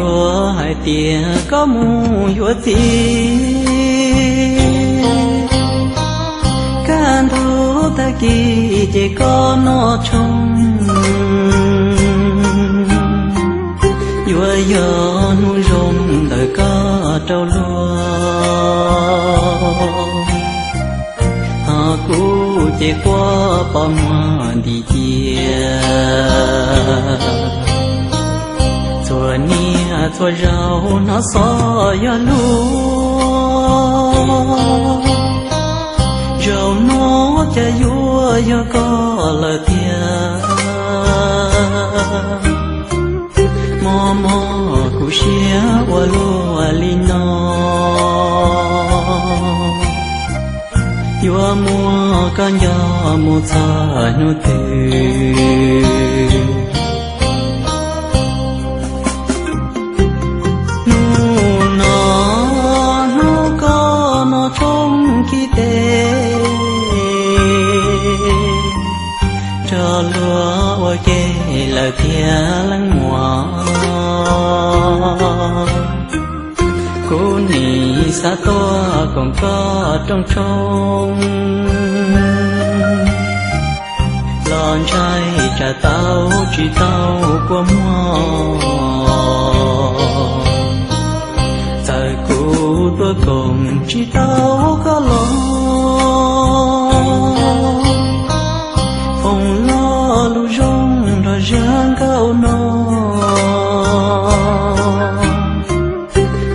Yuav hais tias koj mus yuav txiv, kaj ntug tag kis ces koj noj tshoob. Yuav yog hnub zoo ntawm koj rau luag, ho kuv ces quaj pos muag ntim cia. Txhua niaj txhua zaus hnov xov yog luag, zaum no cas yuav yog koj lawm tiag. Mob mob kuv siab ua luaj li no, yuav muab koj nco mus txog hnub twg? Hnub no hnub koj noj tshoob khi tes, rog luag ua ke lawm tiag leej muam. Kuv nim xav tuaj koom koj rooj tshoob, los ntshai tsam tau tsis tau kua muag. Txawm kuv tuaj koom tsis tau koj los, foom lo lus zoo nrog zaj nkauj no.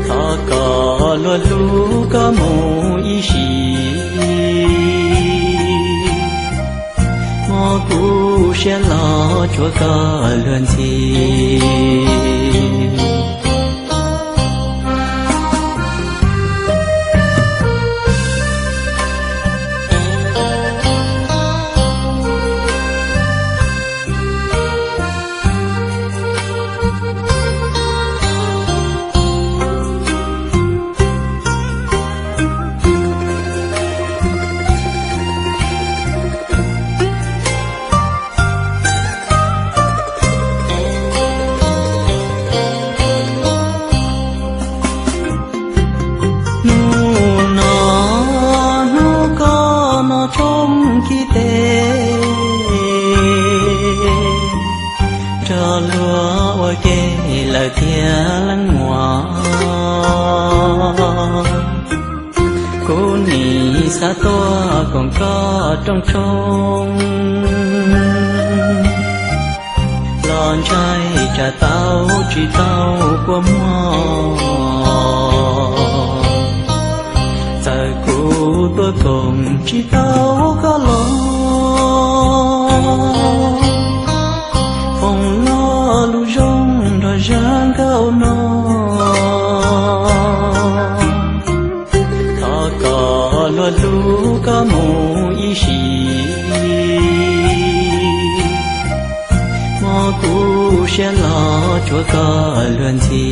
Thov kom luag hlub koj mus ib sim, mob kuv siab los tshuav koj luag ntxhi. Hnub no hnub koj noj tshoob khi tes, rog luag ua ke lawm tiag leej muam. Kuv nim xav tuaj koom koj rooj tshoob, los ntshai tsam tau tsis tau kua muag. Txawm kuv tuaj koom tsis tau koj los, foom lo lus zoo nrog zaj nkauj no. Thov kom luag hlub koj mus ib sim, mob kuv siab los tshuav koj luag ntxhi.